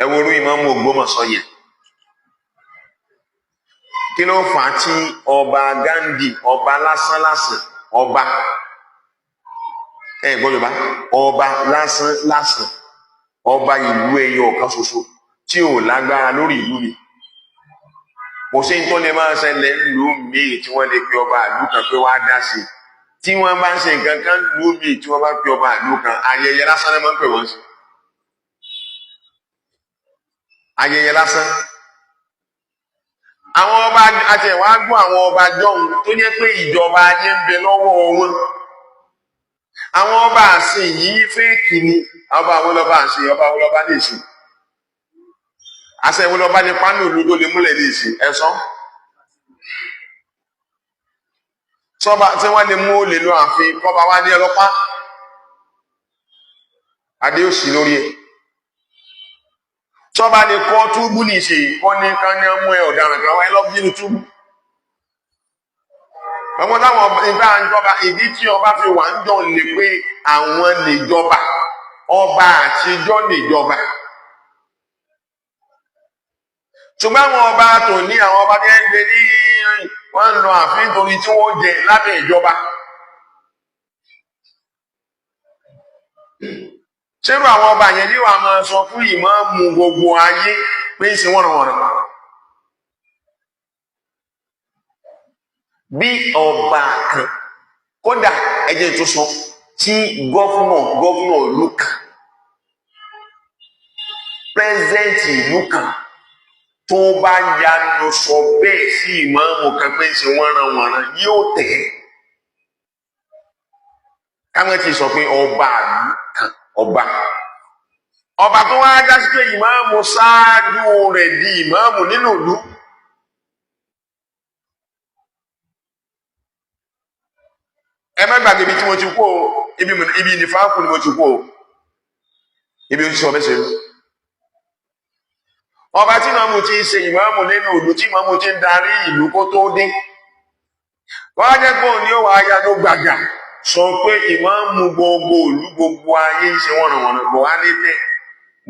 Ẹ wo orú ìmáàmù Ògbómọ̀ṣọ́ yẹn, kí ló fà á tí ọba Gandhi, ọba lásán lásán, ọba, ẹ gbọ́ Yorùbá, ọba lásán lásán, ọba ìlú ẹyọ ọ̀kan ṣoṣo tí ò lágbára lórí ìlú mi, kò sí tó lè máa ṣẹlẹ̀ nílùú míì tí wọ́n lè pe ọba ìlú kan pé wàá dá sí i. Tí wọ́n bá ń ṣe nǹkan kan nílùú míì tí wọ́n bá pe ọba ìlú kan, ayẹyẹ lásán ló máa ń pè wọ́n sí, ayẹyẹ lásán. Àwọn ọba àti ẹ̀wọ̀n á gbọ́ àwọn ọba jọ̀hún tó jẹ́ pé ìjọba ayé ń bẹ lọ́wọ́ wọn. Àwọn ọba àsìn yìí fẹ́ẹ̀kì ni. Ọba àwọn ọlọ́ba àsìn, ọba àwọn ọlọ́ba lè sìn, àṣẹ ìwé lọ́ba ní pánú ìlú tó lè múlẹ̀ lè sìn ẹ̀sán. Sọba tí wọ́n lè mú olè lọ ààfin kọba wá ní ọlọ́pàá adé òsì lórí ẹ̀. Sọba lè kọ́ túbú ní ìṣe kọ́ ní ká ní ọmú ẹ ọ̀daràn kan wáyé lọ́ọ́ bínú túbú. Ọmọ táwọn ìgbà ìjọba, ìdí tí ọba fi wà ń jọ lè pé àwọn níjọba, ọba àtijọ́ níjọba. Ṣùgbọ́n àwọn ọba tòní, àwọn ọba ní ẹgbẹ́ ní wọ́n ń lọ ààfin torí tí wọ́n jẹ lábẹ́ ìjọba. Ṣérú àwọn ọba yẹn ní wàá máa sọ fún ìmáàmù gbogbo ayé pé ń ṣe wọ́nranwọ̀nran. Bí ọba kan, kódà ẹjẹ tó sọ tí gọ́fúnà ìlú kan, pírẹsidẹ́ǹtì ìlú kan tó bá yanu sọ bẹ́ẹ̀ sí ìmáàmù kan pé ń ṣe wọ́nranwọ̀nran yóò tẹ̀ ẹ́. Káwọn ti sọ pé ọba ìlú kan, ọba tó wá já sí pé ìmáàmù ṣáájú rẹ̀ di ìmáàmù nínú ìlú. Ẹ má gbàgbé ibi tí mo ti kú o, ibi ìnífàákù ni mo ti kú o, ibi oṣù ọbẹ̀ ṣe lù. Ọba tí màmú ti ń ṣe ìmáàmù nínú ìlú, tí màmú ti ń darí ìlú kó tó dé, wọ́n á jẹ́ pé òun ni ó wà á yanu gbàgà sọ pé ìmáàmù gbogbo ìlú gbogbo ayé ń ṣe wọ̀nàwọ̀nà kò wá ní tẹ́.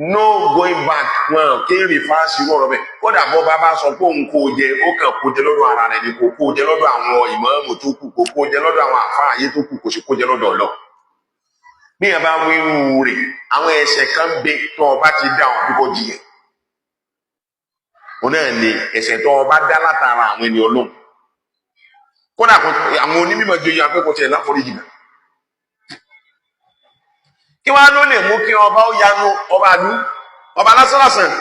No going back, wọn kì í rìfáàsì wọ̀rọ̀ bẹ́ẹ̀. Kódà bọ́ bá bá sọ pé òun kò jẹ, ó kàn kó jẹ lọ́dọ̀ ara rẹ̀ ni, kò kó jẹ lọ́dọ̀ àwọn ìmáàmù tó kù, kò kó jẹ lọ́dọ̀ àwọn àfáà ayé tó kù, kò sì kó jẹ lọ́dọ̀ ọlọ́. Bí yẹn bá wíwú rẹ̀, àwọn ẹ̀ṣẹ̀ kan bẹ tó ọba ti dá àwọn àbíkọ́ jìyẹ. Òun náà ni ẹ̀ṣẹ̀ tó ọba dá látara àwọn ènìyàn lóhùn. Kódà àwọn onímọ̀ joyè akẹ́kọ̀ọ́ tiẹ̀ láforíjì náà. Kí wá ló lè mú kí ọba ó yanu, ọba àlú, ọba lásánlàsàn,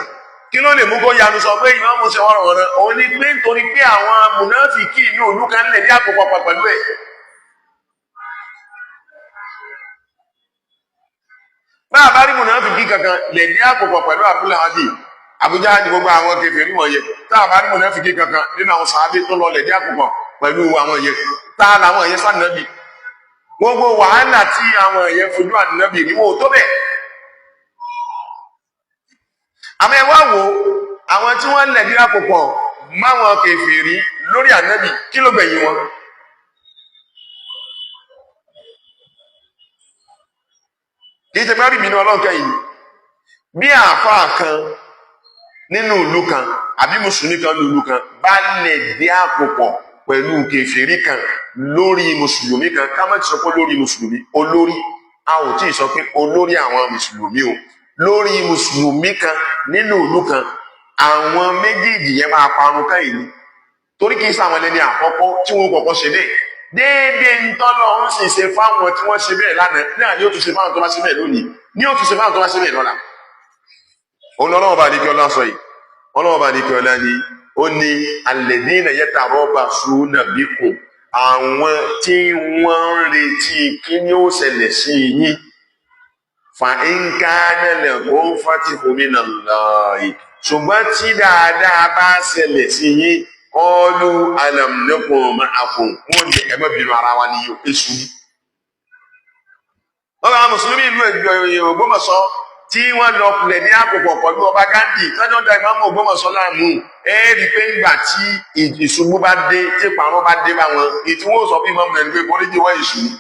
kí ló lè mú kó yanu sọ pé ìmáàmù ṣe wọ́n rọ̀rọ̀? Òun ni pé nítorí pé àwọn mùnáfìkì inú ìlú kan lè ní àpòpọ̀ pẹ̀lú ẹ̀. Bá a bá rí mùnáfìkì kankan lè ní àpòpọ̀ pẹ̀lú Abúlé Hadi, Àbújá ní gbogbo àwọn kèfèrí wọ̀nyẹn, tá a bá rí mùnáfìkì kankan nínú àwọn sàábé tó lọ lè ní àpòpọ̀ pẹ̀lú àwọn yẹn, tá a làwọn yẹn sànàbì, gbogbo wàhálà tí àwọn èèyàn fojú ànábì ní wọn ò tó bẹ́ẹ̀. Àmọ́ ẹ wá wo àwọn tí wọ́n lẹ̀ díra pòpọ̀ máwọn kèfèrí lórí ànábì, kí ló gbẹ̀yìn wọn? Kì í ṣe mẹ́rin ìbínú Ọlọ́run kẹ́yìn. Bí àáfàá kan nínú ìlú kan àbí mùsùlùmí kan nínú ìlú kan bá lẹ̀ dí àpòpọ̀ pẹ̀lú kèfèrí kan lórí mùsùlùmí kan, ká má ti sọ pé lórí mùsùlùmí olórí, a ò tí ì sọ pé olórí àwọn mùsùlùmí o, lórí mùsùlùmí kan nínú ìlú kan, àwọn méjèèjì yẹn máa parun káyìí ni. Torí kì í sàwọn ẹlẹ́ni àkọ́kọ́ tí wọ́n kọ́kọ́ ṣe bẹ́ẹ̀. Déédéé ńtọ́lọ́ ń sì ṣe fáwọn tí wọ́n ṣe bẹ́ẹ̀ lánàá náà ni ó tún ṣe fáwọn tó bá ṣe bẹ́ẹ̀ lónìí, ni ó tún ṣe fáwọn tó bá ṣe bẹ́ẹ̀ lọ́la. Òun lọ́wọ́ bá ní kí ọlá sọ yìí, ọlọ́wọ́ bá ní kí ọlá ní ó ní alladhina yatarabbasuna bikum, àwọn tí wọ́n ń retí kí ni ó ṣẹlẹ̀ sí yín. Fa in kana lakum fatihun minallahi, ṣùgbọ́n tí dáadáa bá ṣẹlẹ̀ sí yín, qalu alam nakum ma'akum, wọ́n ní ẹ má bínú ara wa ní èṣù ni. Wọ́n bá mùsùlùmí ìlú Ògbómọ̀ṣọ́ tí wọ́n lọ lẹ̀ ní àpòpọ̀ pẹ̀lú ọba Gandhi tọ́jọ́ da ìmáàmù Ògbómọ̀ṣọ́ láàmú, ẹ rí i pé ńgbà tí ìṣubú bá dé, tí ìparun bá dé bá wọn, èyí tí wọ́n sọ fún ìmáàmù rẹ̀ ni pé kọ́lẹ́jì wọ́n èṣù ni.